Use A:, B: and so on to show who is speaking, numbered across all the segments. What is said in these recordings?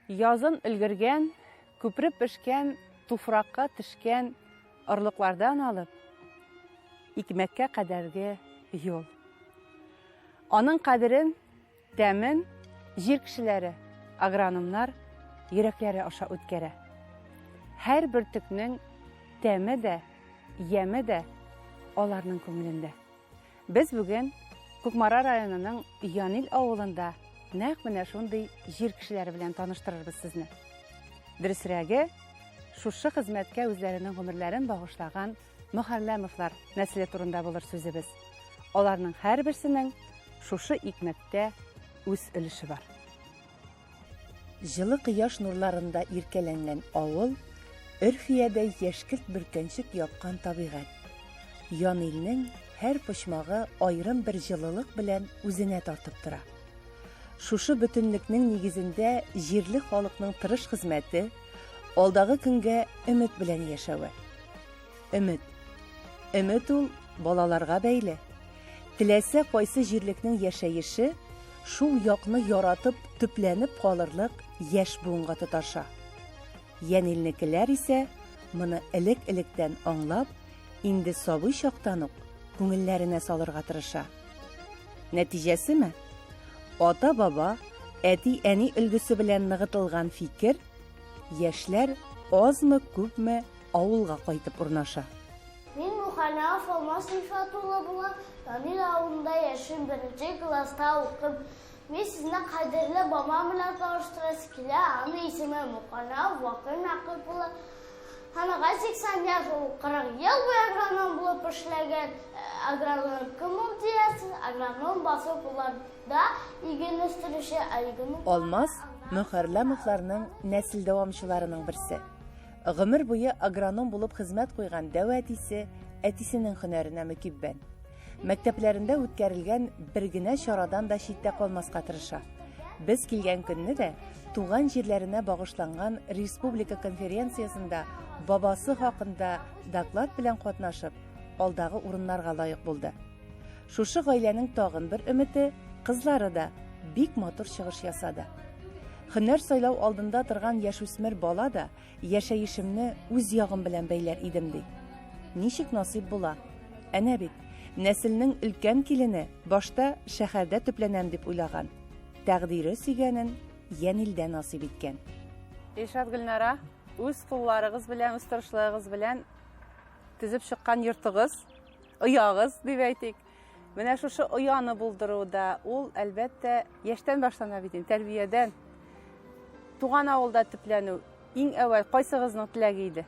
A: Язын өлгергән, күпереп пешкән туфракка төшкән орлыклардан алып, икмәккә кадәрге юл. Аның кадерен, тәмен җир кешеләре, агрономнар йөрәкләре аша үткәрә. Һәр бөртекнең тәме дә, яме дә аларның күңелендә. Без бүген Кукмара районының Янил авылында нәкъ менә шундый җир кешеләре белән таныштырырбыз сезне. Дөресрәге, шушы хезмәткә үзләренең гомерләрен багышлаган Мөхәрләмовлар нәселе турында булыр сүзебез. Аларның һәрберсенең шушы икмәктә үз өлеше бар. Җылы кояш нурларында иркәләнгән авыл, өрфиядәй яшькелт бөркәнчек япкан табигать. Янилнең һәр почмагы аерым бер җылылык белән үзенә тартып тора. Шушы бөтенлекнең нигезендә җирле халыкның тырыш хезмәте, алдагы көнгә өмет белән яшәве. Өмет. Өмет ул балаларга бәйле. Теләсә кайсы җирлекнең яшәеше шул якны яратып төпләнеп калырлык яшь буынга тоташа. Йәнилнекеләр исә моны элек-электән аңлап, инде сабый чактан ук күңелләренә салырга тырыша. Нәтиҗәсеме? Ата-баба, әти-әни өлгесе белән ныгытылган фикер, яшьләр азмы-күпме авылга кайтып урнаша.
B: Мин Муханов Алмаз Рифат улы булам, Данил авылында яшим, беренче класста укыйм. Мин сезне кадерле бабам белән таныштырасы килә, аның исеме Муханов Вакыйм Нәкыйп улы. Анага 80 яшь, ул 40 ел буе агроном булып эшләгән. Агроном кем ул диярсез? Агроном басу кулларда иген үстерүче, ә иген
A: Алмаз Мөхәрләмовларның нәсел дәвамчыларының берсе. Гомер буе агроном булып хезмәт куйган дәү әтисе әтисенең һөнәренә мөкиббән. Мәктәпләрендә үткәрелгән бер генә чарадан да читтә калмаска тырыша. Без килгән көнне дә туган җирләренә багышланган республика конференциясендә бабасы хакында доклад белән катнашып, алдагы урыннарга лаек булды. Шушы гаиләнең тагын бер өмете, кызлары да бик матур чыгыш ясады. Һөнәр сайлау алдында торган яшүсмер бала да яшәешемне үз ягым белән бәйләр идем ди. Ничек насыйп була? Әнә бит, нәселнең өлкән килене башта шәһәрдә төпләнәм дип уйлаган. Тәкъдире сөйгәнен Йәнилдә насыйп иткән. Илшат Гөлнара, үз кулларыгыз белән, үз тырышлыгыгыз белән төзеп чыккан йортыгыз, оягыз дип әйтик. Менә шушы ояны булдыруда ул, әлбәттә, яшьтән башлана бит инде, тәрбиядән. Туган авылда төпләнү иң әүвәл кайсыгызның теләге иде?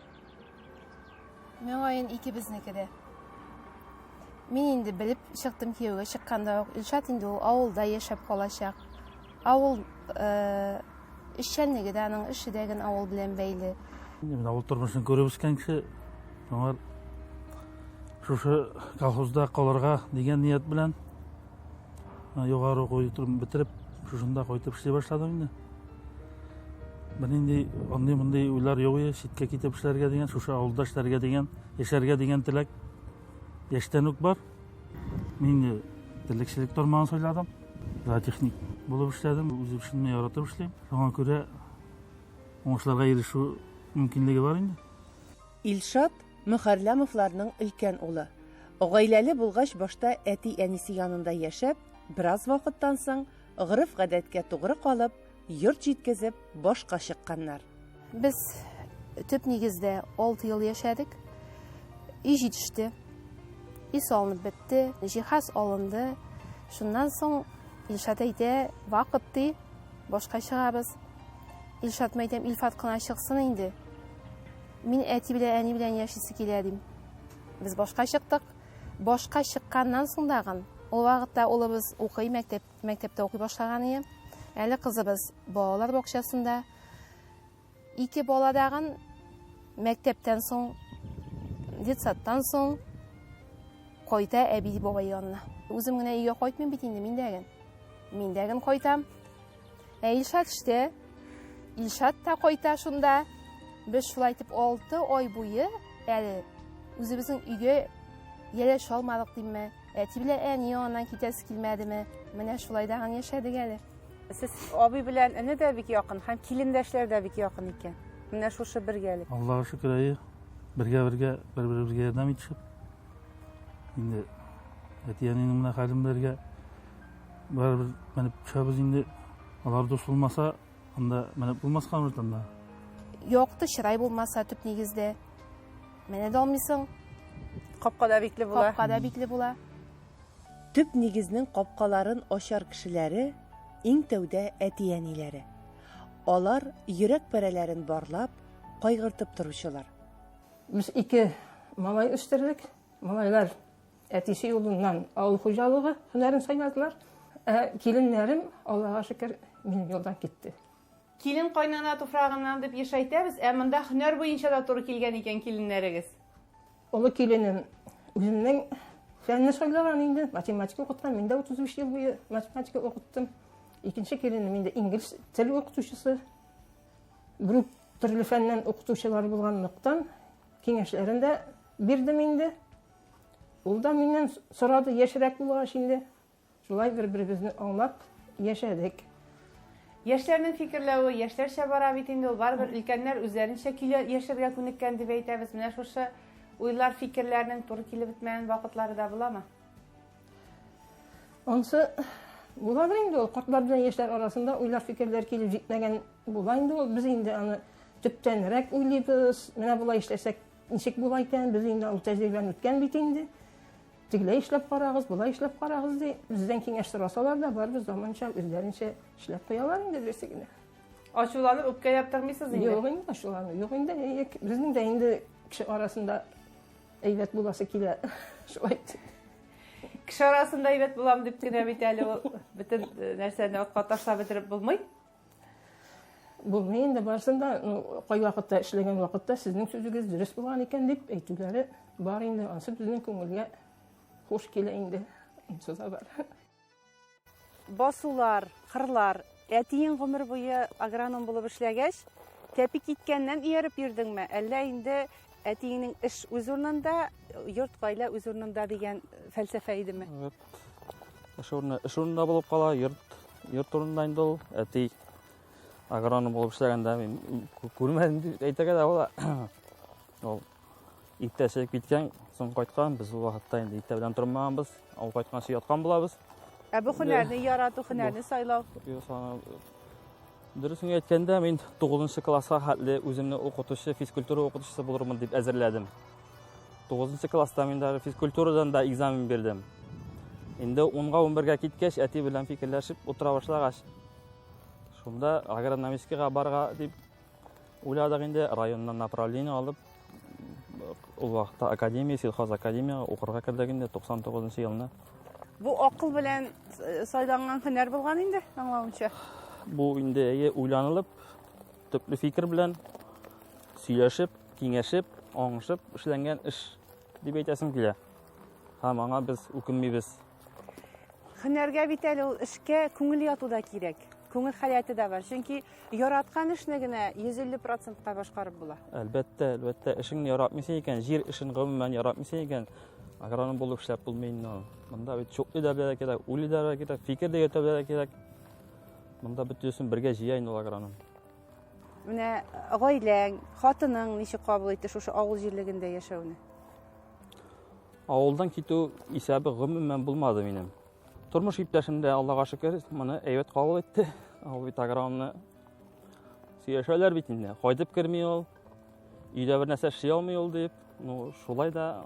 C: Мөгаен, икебезнеке дә. Мин инде белеп чыктым кияүгә чыкканда ук, Илшат инде ул авылда яшәп калачак. Авыл э, эшчәнлеге дә аның эше дә гел авыл белән бәйле.
D: Инде мин авыл тормышын күреп үскән кеше, шуңа шушы колхозда калырга дигән ният белән югары уку йортын бетереп, шушында кайтып эшли башладым инде. Бернинди андый-мондый уйлар юк иде, читкә китеп эшләргә дигән, шушы авылда эшләргә дигән, яшәргә дигән теләк яшьтән үк бар. Мин инде терлекчелек тармагын сайладым. Зоотехник булып эшләдем, үз эшемне яратып эшлим. Шуңа күрә уңышларга ирешү мөмкинлеге бар инде.
A: Илшат Мөхәрләмовларның өлкән улы. Гаиләле булгач, башта әти-әнисе янында яшәп, бераз вакыттан соң, гореф-гадәткә тугры калып, йорт җиткезеп, башка чыкканнар.
C: Без төп нигездә 6 ел яшәдек. Өй җитеште. Өй салынып бетте, җиһаз алынды. Шуннан соң Илшат әйтә, вакыт ди, башка чыгабыз. Илшат мәйтәм, Илфат кына чыксын инде. Мин әти белән әни белән яшисе килә дим. Без башка чыктык. Башка чыкканнан соң дагын, ул вакытта улыбыз укый мәктәп Мәктәптә укый башлаган ие. Әле кызыбыз балалар бакчасында. Ике бала дагын мәктәптән соң, детсадтан соң кайта әби бабай янына. Үзем генә өйгә кайтмыйм бит инде мин дәген. Мин дәген кайтам. Ә Илшат эштә. Илшат та кайта шунда. Без шулай итеп 6 ай буе әле үзебезнең өйгә яләшә алмадык димме. Әти белән әни яныннан китәсе килмәдеме? Менә шулай дагын яшәдек әле.
A: Сез абый белән эне дә бик якын һәм килендәшләр дә бик якын икән. Менә шушы бергәлек.
D: Аллага шөкер, әйе. Бергә-бергә бер-беребезгә ярдәм итешеп. Инде әти-әнинең менә хәлен белергә барыбер менеп төшәбез инде. Алар дус булмаса, анда менеп булмаска может анда.
C: Якты чырай булмаса төп нигездә менә дә алмыйсың.
A: Капка да бикле була.
C: Капка да бикле була.
A: Төп нигезнең капкаларын ачар кешеләре, иң тәүдә әти-әниләре. Алар йөрәк парәләрен барлап, кайгыртып торучылар.
E: Без ике малай үстердек. Малайлар әтисе юлыннан авыл хуҗалыгы һөнәрен сайладылар. Ә киленнәрем, Аллага шөкер, минем юлдан китте.
A: Килен кайнана туфрагыннан дип еш әйтәбез, ә монда һөнәр буенча да туры килгән икән киленнәрегез.
E: Олы киленем үземнең фәнне сайлаган инде, математика укыткан, мин дә 35 ел буе математика укыттым. Икенче киленем инде инглиз тел укытучысы. Бер үк төрле фәннән укытучылар булганлыктан киңәшләрен дә бирдем инде. Ул да миннән сорады, яшьрәк булгач инде. Шулай бер-беребезне аңлап яшәдек.
A: Яшьләрнең фикерләве яшьләрчә бара бит инде ул. Барыбер өлкәннәр үзләренчә көйлә яшәргә күнеккән дип әйтәбез. Менә шушы уйлар, фикерләрнең туры килеп бетмәгән вакытлары да буламы?
E: Ансы буладыр инде ул. Картлар белән яшьләр арасында уйлар, фикерләр килеп җитмәгән була инде ул. Без инде аны төптәнрәк уйлыйбыз. Менә болай эшләсәк, ничек була икән? Без инде ул тәҗрибәне үткән бит инде. Тегеләй эшләп карагыз, болай эшләп карагыз ди. Бездән киңәш сорасалар да, барыбер заманча үзләренчә эшләп куялар инде дөресе генә.
A: Ачуланып, үпкәләп тормыйсыз инде?
E: Юк инде, ачулану юк инде. Безнең дә инде кеше арасында әйбәт буласы килә. Шулай итеп.
A: Кеше арасында әйбәт булам дип кенә бит әле ул бөтен э, нәрсәне атка ташлап бетереп булмый.
E: Булмый инде барысын да, ну, кайвакытта эшләгән вакытта сезнең сүзегез дөрес булган икән дип әйтүләре бар инде. Ансы безнең күңелгә хуш килә инде. Ансы да бар.
A: Басулар, кырлар. Әтиең гомер буе агроном булып эшләгәч, тәпи киткәннән ияреп йөрдеңме? Әллә инде әтиеңнең эш үз урынында, йорт, гаилә үз урынында дигән фәлсәфә идеме?
F: Йорт эш урыны эш урынында булып кала, йорт йорт урынында инде ул. Әти агроном булып эшләгәндә мин күрмәдем дип әйтергә дә була. Ул иртә чыгып киткән, соң кайткан. Без ул вакытта инде иртә белән тормаганбыз. Ул кайтканчы яткан булабыз.
A: Ә бу һөнәрне ярату, һөнәрне сайлау?
F: Дөресен әйткәндә, мин 9 класска хәтле үземне укытучы, физкультура укытучысы булырмын дип әзерләдем. 9 класста мин даже физкультурадан да экзамен бирдем. Инде 10-га 11-гә киткәч, әти белән фикерләшеп утыра башлагач, шунда агрономическийга барырга дип уйладык инде, районнан направление алып, ул вакытта академия, сельхоз академияга укырга кердек инде 99 елны.
A: Бу акыл белән э, сайланган һөнәр булган инде, аңлавымча.
F: Бу инде әйе уйланылып, төпле фикер белән сөйләшеп, киңәшеп, аңышып эшләнгән эш дип әйтәсем килә. Һәм аңа без үкенмибез.
A: Һөнәргә бит әле ул эшкә күңел яту да кирәк. Күңел халәте дә бар. Чөнки яраткан эшне генә 150 процентка башкарып була.
F: Әлбәттә, әлбәттә, эшеңне яратмыйсың икән, җир эшен гомумән яратмыйсың икән, агроном булып эшләп булмый инде ул. Монда бит чуклый да белергә кирәк, уйлый да белергә кирәк, фикер дә йөртә белергә кирәк. Монда бөтенесен бергә җыя инде ул агроном.
A: Менә гаиләң, хатының ничек кабул итте шушы авыл җирлегендә яшәүне?
F: Авылдан китү исәбе гомумән булмады минем. Тормыш иптәшем дә, Аллага шөкер, моны әйбәт кабул итте. Ул бит агрономны сөйләшәләр бит инде. Кайтып керми ул, өйдә бер нәрсә эшли алмый ул дип. Ну, шулай да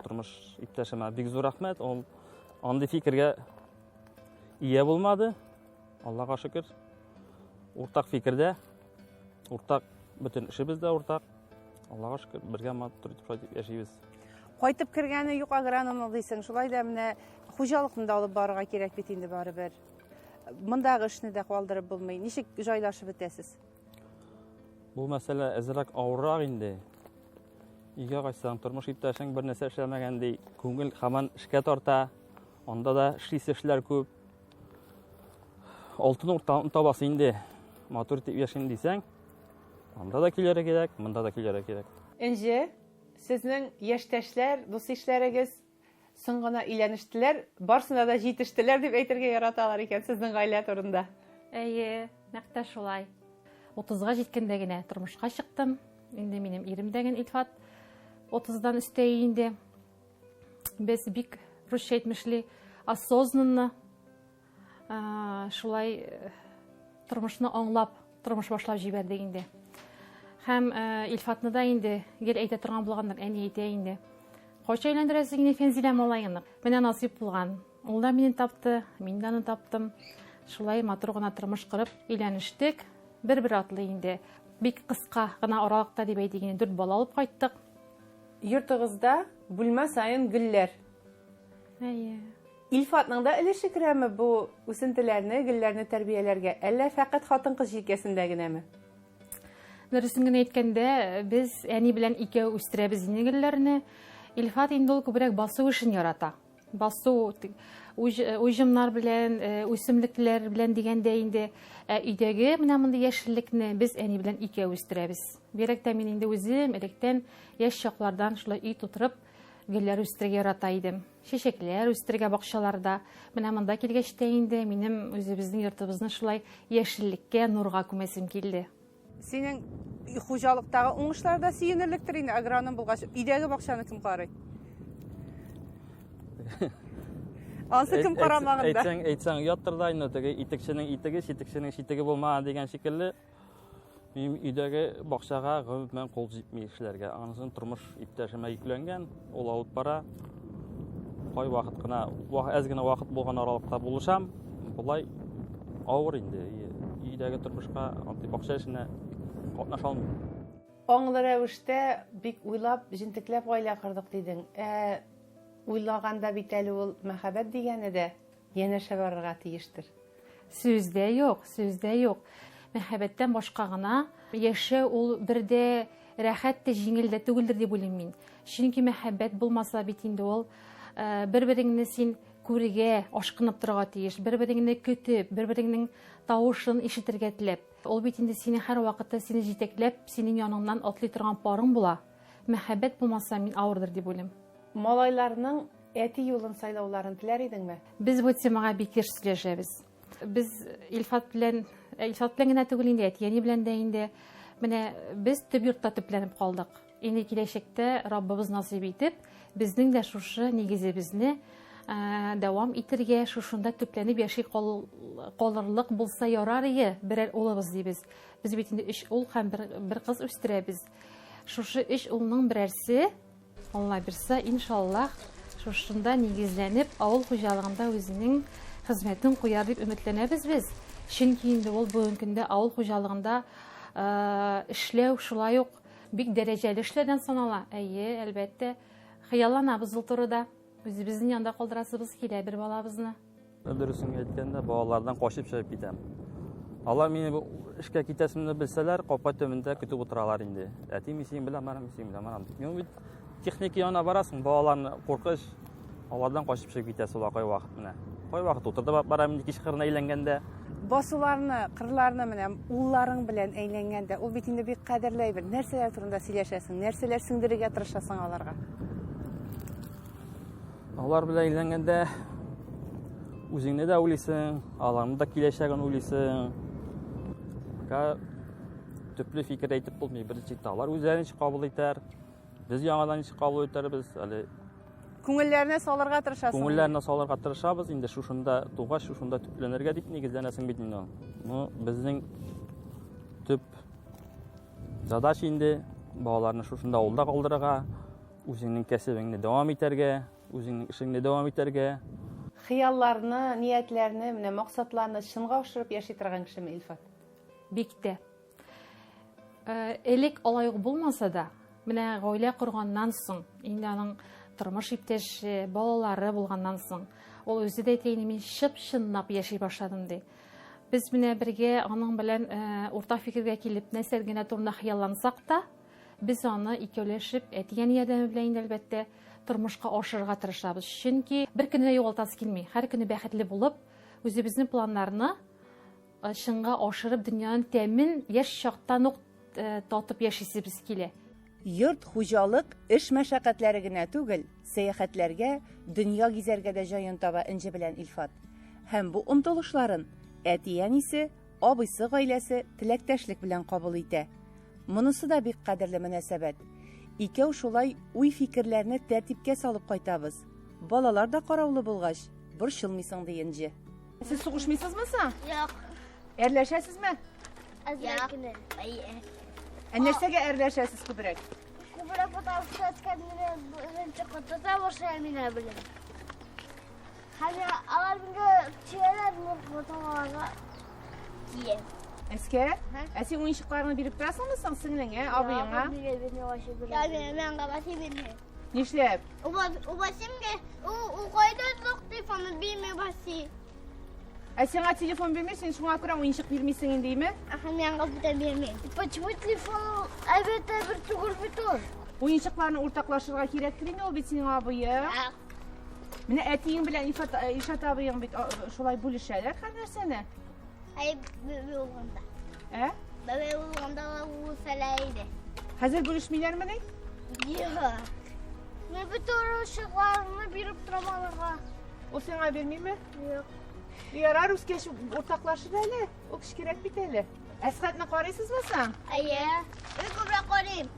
F: тормыш иптәшемә бик зур рәхмәт. Ул андый фикергә ия булмады. Аллага шөкер. Уртак фикердә, уртак бөтен эшебез дә уртак. Аллага шөкер, бергә матур итеп шулай итеп яшибез.
A: Кайтып кергәне юк агрономның дисең. Шулай да менә хуҗалыкны да алып барырга кирәк бит инде барыбер. Мондагы эшне дә калдырып булмый. Ничек җайлашып бетәсез?
F: Бу мәсьәлә әзрәк авыррак инде. Өйгә кайтсаң, тормыш иптәшең бер нәрсә эшләмәгән ди, күңел һаман эшкә тарта. Анда да эшлисе эшләр күп. Алтын уртаны табасы инде. Матур итеп яшим дисәң, анда да килергә кирәк, монда да килергә кирәк.
A: Энҗе, сезнең яшьтәшләр, дус-ишләрегез соң гына өйләнештеләр, барсына да җитештеләр дип әйтергә яраталар икән сезнең гаилә турында.
C: Әйе, нәкъ тә шулай. 30-га җиткәндә генә тормышка чыктым. Инде минем ирем дә генә Илфат 30-дан өстә инде. Без бик русча әйтмешли осознанно шулай э, тормышны аңлап тормыш башлап җибәрдек инде. Һәм э, Илфатны да инде гел әйтә торган булганнар, әни әйтә инде. Кайчан өйләндерәсең инде Фәнзилә малаеңны? Менә насыйп булган. Ул да мине тапты, мин дә аны таптым. Шулай матур гына тормыш корып өйләнештек. Бер-бер атлы инде. Бик кыска гына аралыкта дип әйтик инде, дүрт бала алып кайттык.
A: Йортыгызда бүлмә саен гөлләр.
C: Әйе.
A: Илфатның да өлеше керәме бу үсентеләрне, гөлләрне тәрбияләргә, әллә фәкать хатын-кыз җилкәсендә генәме?
C: Дөресен генә әйткәндә, без әни белән икәү үстерәбез инде гөлләрне. Илфат инде ул күбрәк басу эшен ярата. Басу уҗымнар белән, э, үсемлекләр белән дигәндә инде, ә өйдәге менә мондый яшеллекне без әни белән икәү үстерәбез. Бигрәк тә мин инде үзем электән яшь чаклардан шулай өй тутырып гөлләр үстерергә ярата идем. Чәчәкләр үстерергә бакчаларда. Менә монда килгәч тә инде минем үзебезнең йортыбызны шулай яшеллеккә, нурга күмәсем килде.
A: Синең хуҗалыктагы уңышлар да сөенерлектер инде, агроном булгач. Өйдәге бакчаны кем карый? Ансы кем карамагында?
F: Әйтсәң, әйтсәң ояттыр да инде теге итекченең итеге, читекченең читеге булмаган дигән шикелле. Минем өйдәге бакчага гомумән кул җитми эшләргә. Анысын тормыш иптәшемә йөкләнгән, ул алып бара. Кай вакыт кына, әз генә вакыт булган аралыкта булышам. Болай авыр инде. Өйдәге тормышка, андый бакча эшенә катнаша алмыйм.
A: Аңлы рәвештә бик уйлап, җентекләп гаилә кордык дидең. Ә уйлаганда бит әле ул мәхәббәт дигәне дә янәшә барырга тиештер.
C: Сүз дә юк, сүз дә юк. Мәхәббәттән башка гына яшәү ул бер дә рәхәт тә, җиңел дә түгелдер дип уйлыйм мин. Чөнки мәхәббәт булмаса бит инде ул э, бер-береңне син күрергә ашкынып торырга тиеш, бер-береңне көтеп, бер-береңнең тавышын ишетергә теләп. Ул бит инде сине һәрвакытта сине җитәкләп, синең яныңнан атлый торган парың була. Мәхәббәт булмаса, мин авырдыр дип уйлыйм.
A: Малайларның әти юлын сайлауларын теләр идеңме?
C: Без бу темага бик еш сөйләшәбез. Без Илфат белән, э, Илфат белән генә түгел инде, әти-әни белән дә инде. Менә без төп йортта төпләнеп калдык. Инде киләчәктә Раббыбыз насыйп итеп, безнең дә шушы нигезебезне э, дәвам итергә, шушында төпләнеп яши калырлык булса ярар ие, берәр улыбыз дибез. Без бит инде өч ул һәм бер, бер кыз үстерәбез. Шушы өч улның берәрсе Алла бирса, иншаллаһ, шушында нигезләнеп, авыл хуҗалыгында үзенең хезмәтен куяр дип өметләнәбез без. Чөнки инде ул бүгенге көндә авыл хуҗалыгында эшләү шулай ук бик дәрәҗәле эшләрдән санала. Әйе, әлбәттә, хыялланабыз ул турыда. Үзебезнең янда калдырасыбыз килә бер балабызны.
F: Дөресен әйткәндә, балалардан качып чыгып китәм. Алар мине бу эшкә китәсемне белсәләр, капка төбендә көтеп утыралар инде. Әти, мин синең белән барам, мин синең белән барам. Мин бит техника янына барасың, балаларны куркыч, алардан качып чыгып китәсе була кайвакыт менә. Кайвакыт утыртып алып барам инде кичкырын әйләнгәндә.
A: Басуларны, кырларны менә улларың белән әйләнгәндә, ул бит инде бик кадерле әйбер. Нәрсәләр турында сөйләшәсең, нәрсәләр сеңдерергә тырышасың аларга?
F: Алар белән әйләнгәндә үзеңне дә уйлыйсың, аларның да киләчәген уйлыйсың. Пока төпле фикер әйтеп булмый. Беренче чиктә алар үзләре ничек кабул итәр, без яңадан ничек кабул итәрбез, әле
A: Күңелләренә салырга тырышасың.
F: Күңелләренә салырга тырышабыз, инде шушында тугач, шушында төпләнергә дип нигезләнәсең бит инде. Ну, безнең төп задача инде балаларны шушында авылда калдырырга, Үзеңнең кәсебеңне дәвам итәргә, үзеңнең эшеңне дәвам итәргә.
A: Хыялларны, ниятләрне, менә максатларны чынга ашырып яши торган кешеме Илфат?
C: Бик тә. Э, элек алай ук булмаса да, менә гаилә корганнан соң, инде аның тормыш иптәше, балалары булганнан соң, ул үзе дә әйтә инде, мин чып-чынлап яши башладым ди. Без менә бергә аның белән э, уртак фикергә килеп, нәрсә генә турында хыяллансак та, Без аны икәүләшеп, әти-әни ярдәме белән инде, әлбәттә, тормышка ашырырга тырышабыз. Чөнки бер көнне дә югалтасы килми. Һәр көне бәхетле булып, үзебезнең планнарны э, чынга ашырып, дөньяның тәмен яшь чактан ук э, татып яшисебез килә.
A: Йорт, хуҗалык, эш мәшәкатьләре генә түгел, сәяхәтләргә, дөнья гизәргә дә җаен таба Энҗе белән Илфат. Һәм бу омтылышларын Әти-әнисе, абыйсы гаиләсе теләктәшлек белән кабул итә. Монысы да бик кадерле мөнәсәбәт. Икәү шулай уй-фикерләрне тәртипкә салып кайтабыз. Балалар да караулы булгач, борчылмыйсың, ди Энҗе.
G: Сез сугышмыйсызмы соң?
B: Юк.
G: Әрләшәсезме?
B: Әзрәк кенә. Әйе.
G: Ә нәрсәгә әрләшәсез күбрәк?
B: Күбрәк потому что әткәм мине беренче котырта башлый мине белән. Хәзер алар мине төяләр, мин потом аларга киям.
G: Әскәр, ә син уенчыкларыңны биреп торасыңмы соң сеңлеңә, абыеңа?
B: Я бирмәм, бабасы бирми.
G: Нишләп?
B: Убасимгә, ул кайда юк телефоны бирми баси.
G: Ә сиңа телефон бирми, син шуңа күрә уенчык бирмисең инде, име?
B: Аха, мин аңа бүтән бирмим. Почему телефон әйбәт әйбер түгел бит ул?
G: Уенчыкларны уртаклашырга кирәктер инде ул бит синең абыең. Менә әтиең белән Илфат, э, Илшат абыең бит шулай бүлешәләр һәр нәрсәне.
B: Әй, бәбәй булганда.
G: Ә?
B: Бәбәй булганда ул иде.
G: Хәзер бүлешмиләрмени?
B: Юк. Мин бит уенчыкларны биреп торам аларга.
G: Ул сиңа бирмиме?
B: Юк.
G: Ярар, үскәч уртаклашыр әле. Ул кечкенәрәк бит әле. Әсхәтне карыйсызмы соң?
B: Әйе. Мин күбрәк карыйм.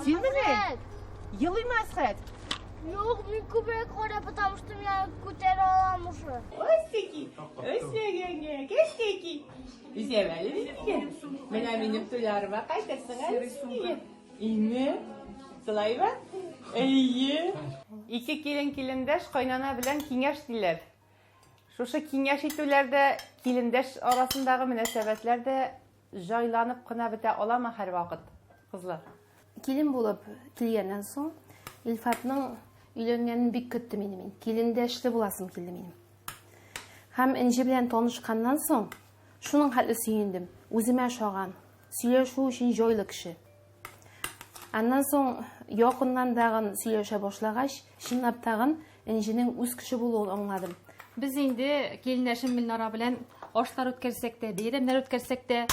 G: Синмени? Елыймы Әсхәт?
B: Юк, мин күбрәк карыйм, потому что мин күтәрә алам уже.
G: Үсеки, үсмәгәнгә, кечкеки. Үсәм әле мин. Менә минем туйларыма кайтырсың әле син. Ине, шулаймы? Әйе. Ике килен килендәш кайнана белән киңәш диләр. Шушы киңәш итүләр дә, килендәш арасындагы мөнәсәбәтләр дә җайланып кына бетә аламы һәрвакыт, кызлар?
C: Килен булып килгәннән соң, Илфатның өйләнгәнен бик көттем инде мин. Килендәшле буласым килде минем. Һәм Энҗе белән танышканнан соң, шуның хәтле сөендем. Үземә ошаган, сөйләшү өчен җайлы кеше. Аннан соң якыннан тагын сөйләшә башлагач, чынлап тагын Энҗенең үз кеше булуын аңладым.
H: Без инде килендәшем Гөлнара белән ашлар үткәрсәк тә, бәйрәмнәр үткәрсәк тә,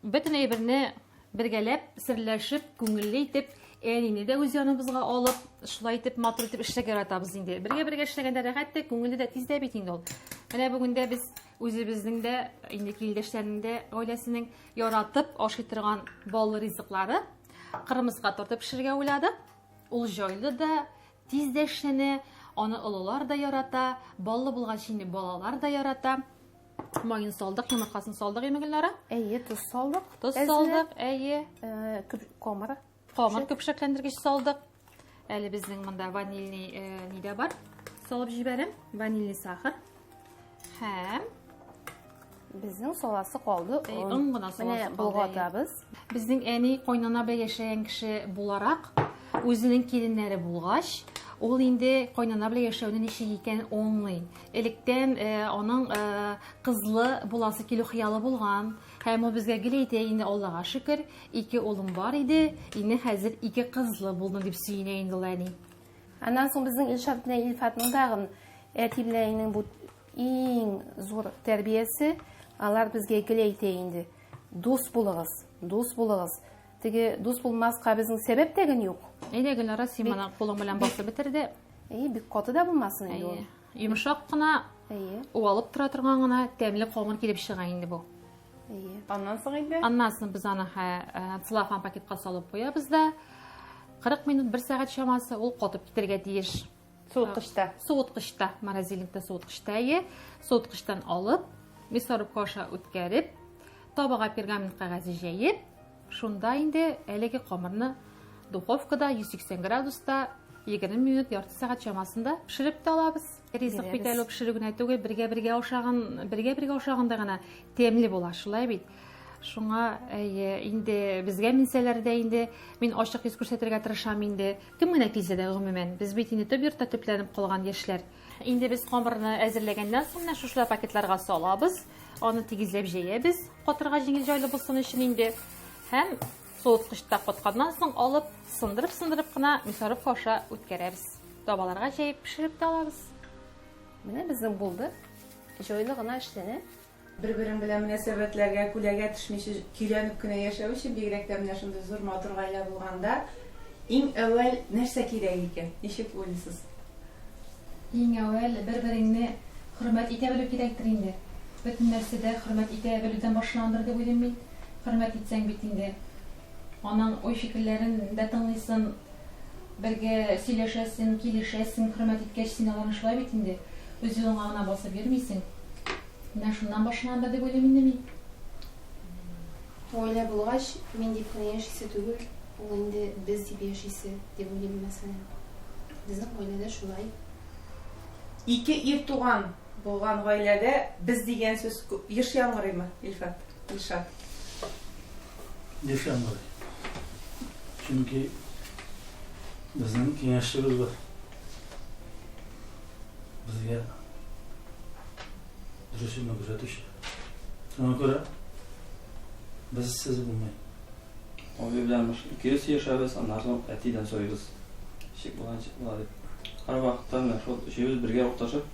H: бөтен әйберне бергәләп, серләшеп, күңелле итеп, әнине дә үз яныбызга алып, шулай итеп матур итеп эшләргә яратабыз инде. Бергә-бергә эшләгәндә рәхәт тә, күңелле дә, тиз дә бит инде ул. Менә бүген дә без үзебезнең дә, инде килендәшләрнең дә гаиләсенең яратып ашый торган баллы ризыклары кырмыска торты пешерергә уйладык. Ул җайлы да, тиз дә эшләнә, аны олылар да ярата, баллы булгач инде балалар да ярата. Майын салдык, йомыркасын салдык, әйме, Гөлнара?
C: Әйе, тоз салдык.
H: Тоз салдык, әйе.
C: Камыр.
H: Камыр көпшәкләндергеч салдык. Әле безнең монда ванильный ни дә бар. Салып җибәрәм, ванильный сахар. Һәм
C: безнең саласы калды.
H: Он гына саласы
C: Менә болгатабыз.
H: Безнең әни кайнана белән яшәгән кеше буларак, үзенең киленнәре булгач, ул инде кайнана белән яшәүне ничек икәнен аңлый. Электән аның кызлы буласы килү хыялы булган. Һәм ул безгә гел әйтә инде, Аллага шөкер, ике улым бар иде, инде хәзер ике кызлы булдым дип сөенә инде ул әни.
C: Аннан соң безнең Илшат белән Илфатның тагын әти белән әнинең бу иң зур тәрбиясе, алар безгә гел әйтә инде, дус булыгыз, дус булыгыз. Теге дус булмаска безнең сәбәп тә ген юк.
H: Әйдә, Гөлнара, син моны кулың белән басып бетер дә.
C: Әйе, бик каты да булмасын инде ул.
H: Йомшак кына,
C: Әйе.
H: уалып тора торган гына тәмле камыр килеп чыга инде бу.
C: Әйе.
G: Аннан соң инде?
H: Аннан соң без аны целлофан пакетка салып куябыз да, 40 минут, 1 сәгать чамасы ул катып китәргә тиеш.
G: Суыткычта.
H: Суыткычта, морозильникта суыткычта, әйе. Суыткычтан алып, мясорубка аша үткәреп, табага пергамент кәгазе җәеп, шунда инде әлеге камырны духовкада 180 градуста 20 минут, ярты сәгать чамасында пешереп тә алабыз. Ризык бит әле ул пешерү генә түгел, бергә-бергә ашаган, бергә-бергә ашаганда гына тәмле була, шулай бит. Шуңа, әйе, инде безгә минсәләр дә инде мин ачык йөз күрсәтергә тырышам инде. Кем генә килсә дә, гомумән, без бит инде төп йортта төпләнеп калган яшьләр. Инде без камырны әзерләгәннән соң менә шушылай пакетларга салабыз, аны тигезләп җәябез, катырга җиңел җайлы булсын өчен инде. Һәм суыткычта катканнан соң алып, сындырып-сындырып кына мясорубка аша үткәрәбез. Табаларга җәеп пешереп тә алабыз.
C: Менә безнең булды. Җайлы гына эшләнә.
G: Бер-берең белән мөнәсәбәтләргә күләгә төшмичә көйләнеп кенә яшәү өчен, бигрәк тә менә шундый зур матур гаилә булганда, иң әүвәл нәрсә кирәк икән? Ничек уйлыйсыз?
H: Иң әүвәл бер-береңне хөрмәт итә белү кирәктер инде. Бөтен нәрсә дә хөрмәт итә белүдән башланадыр дип уйлыйм мин. Хөрмәт итсәң бит инде аның уй-фикерләрен дә тыңлыйсың, бергә сөйләшәсең, килешәсең. Хөрмәт иткәч, син аларны шулай бит инде үз юлыңа гына басып йөрмисең. Менә шуннан башланадыр дип уйлыйм инде мин.
C: Гаилә булгач, мин дип кенә яшисе түгел, ул инде без дип яшисе, дип уйлыйм, мәсәлән. Безнең гаиләдә шулай.
G: Ике ир туган булган гаиләдә без дигән сүз еш яңгырыймы, Илфат, Илшат?
D: Еш яңгырый. Чөнки безнең киңәшчебез бар. Безгә дөрес юлны күрсәтүче. Шуңа күрә без сез булмый.
F: Абый белән икебез сөйләшәбез, аннан соң әтидән сорыйбыз. Ничек була, ничек була дип. Һәрвакытта менә шул өчебез бергә урташып,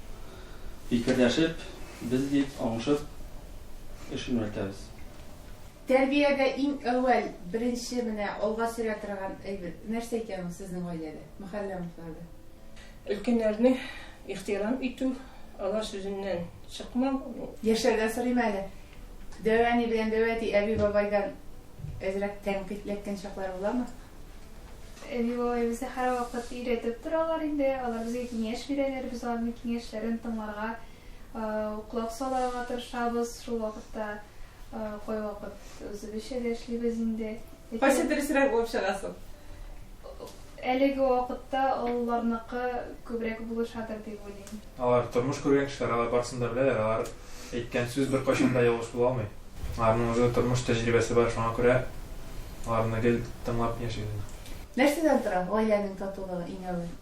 F: фикерләшеп, без дип, аңышып эш юнәлтәбез.
G: Тәрбиядә иң әүвәл, беренче менә алга сөрә торган әйбер нәрсә икән ул сезнең гаиләдә, Мөхәрләмовларда?
E: Өлкәннәрне ихтирам итү, алар сүзеннән чыкмау.
G: Яшьләрдән сорыйм әле. Дәү әни белән дәү әти, әби-бабайдан әзрәк тәнкыйть эләккән чаклар буламы?
I: Әби-бабай безне һәрвакыт өйрәтеп торалар инде. Алар безгә киңәш бирәләр, без аларның киңәшләрен тыңларга, колак салырга тырышабыз. Шул вакытта кайвакыт үзебезчә дә эшлибез инде.
G: Кайсы дөресрәк булып чыга соң?
I: Әлеге вакытта олыларныкы күбрәк булышадыр дип уйлыйм.
J: Алар тормыш күргән кешеләр, алар барысын да беләләр, алар әйткән сүз беркайчан да ялгыш була алмый. Аларның уже тормыш тәҗрибәсе бар, шуңа күрә аларны гел тыңлап яшибез.
G: Нәрсәдән тора гаиләнең татулыгы иң әүвәл?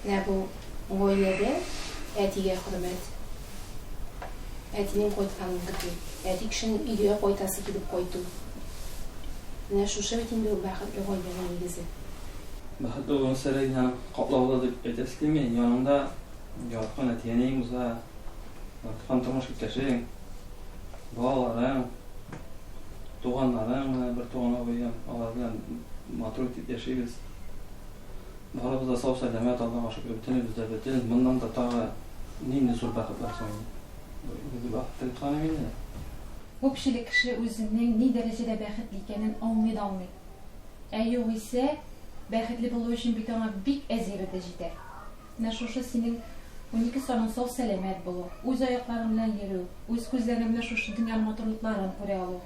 C: Менә бу гаиләдә әтигә хөрмәт, әтинең кайтканын көтү, әти кешенең өйгә кайтасы килеп кайту. Менә шушы бит инде ул бәхетле гаиләнең нигезе.
F: Бәхетле булу сере генә катлаулы дип әйтәсе килми. Яныңда яраткан әти-әниең булса, яраткан тормыш иптәшең, балаларың, туганнарың, менә бер туган абыем, алар белән матур итеп яшибез. Барыбыз да сау-сәламәт, Аллага шөкер, бөтенебез дә бөтен. Моннан да тагы нинди зур бәхет бар соң инде? Нинди бәхет дип саныйм инде.
H: Күпчелек кеше үзенең ни дәрәҗәдә бәхетле икәнен аңлый да алмый. Ә югыйсә, бәхетле булу өчен бит аңа бик әз әйбер дә җитә. Менә шушы синең 12 саның сау-сәламәт булу, үз аякларың белән йөрү, үз күзләрең белән шушы дөньяның матурлыкларын күрә алу,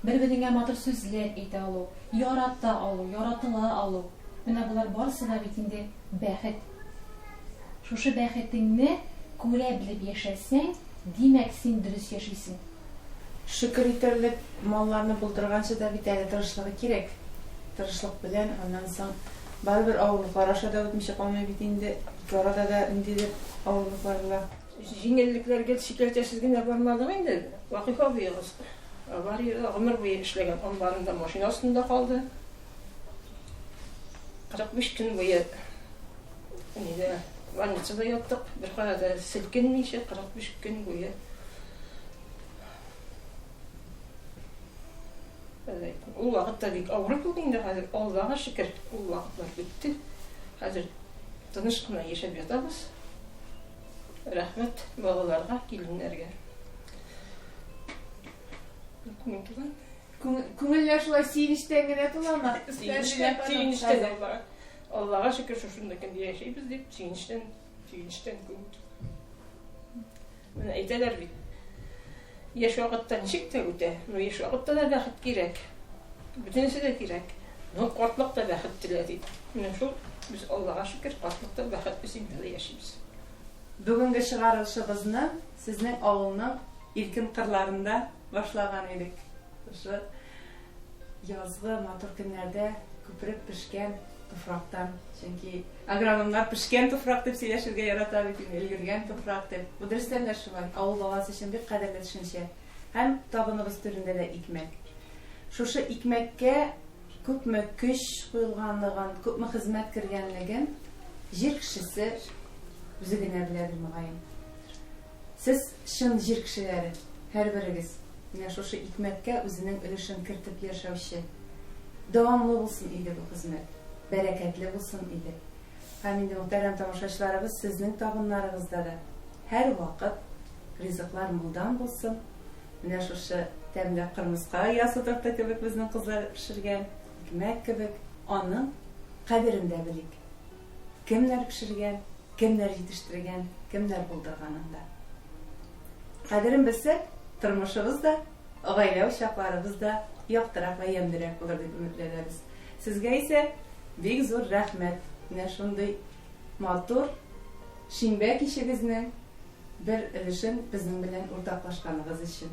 H: бер-береңә матур сүзләр әйтә алу, ярата алу, яратыла алу, менә болар барысы да бит инде бәхет. Шушы бәхетеңне күрә белеп яшәсәң, димәк, син дөрес яшисең.
G: Шөкер итәрлек малларны булдырганчы да бит әле тырышлыгы кирәк. Тырышлык белән, аннан соң барыбер авырлыклар аша да үтмичә калмый бит инде. Ике арада да ниндидер авырлыклар була.
E: Җиңеллекләр гел сикәлтәсез генә бармадык инде. Вакыйф абыегыз авариядә гомер буе эшләгән амбарында машина астында калды. 45 көн буе нидә больницада яттык. Беркая да селкенмичә 45 көн буе. Ул вакытта бик авыр булды инде, хәзер Аллага шөкер, ул вакытлар бетте. Хәзер тыныч кына яшәп ятабыз. Рәхмәт балаларга, киленнәргә. Күңел тула.
G: Күңелләр шулай сөенечтән генә туламы?
E: Сөенечтән, сөенечтән Аллага. Аллага шөкер, шушында көндә яшибез дип, сөенечтән, сөенечтән күңел тула. Менә әйтәләр бит. Яшь вакытта ничек тә үтә, но яшь вакытта да бәхет кирәк. Бөтенесе дә кирәк. Но картлык та бәхет телә дип. Менә шул без Аллага шөкер, картлыкта бәхетле семьяда яшибез.
G: Бүгенге чыгарылышыбызны сезнең авылның иркен кырларында башлаган идек. Шушы язгы матур көннәрдә күпереп пешкән туфрактан. Чөнки агрономнар пешкән туфрак дип сөйләшергә ярата бит инде, өлгергән туфрак дип. Бу дөрестән дә шулай. Авыл баласы өчен бик кадерле төшенчә. Һәм табыныбыз түрендә дә икмәк. Шушы икмәккә күпме көч куелганлыгын, күпме хезмәт кергәнлеген җир кешесе үзе генә беләдер, мөгаен. Сез чын җир кешеләре, һәрберегез менә шушы икмәккә үзенең өлешен кертеп яшәүче. Дәвамлы булсын иде бу хезмәт, бәрәкәтле булсын иде. Һәм инде, мөхтәрәм тамашачыларыбыз, сезнең табыннарыгызда да һәрвакыт
A: Ризыклар мулдан булсын. Менә шушы тәмле кырмыска оясы торты кебек безнең кызлар пешергән, икмәк кебек. Аның кадерен дә белик. Кемнәр пешергән, кемнәр җитештергән, кемнәр булдырганын да. Кадерен белсәк, тормышыбыз да, гаилә учакларыбыз да яктырак вә ямьлерәк булыр дип өметләнәбез. Сезгә исә бик зур рәхмәт, менә шундый матур шимбә кичегезнең бер өлешен безнең белән уртаклашканыгыз өчен.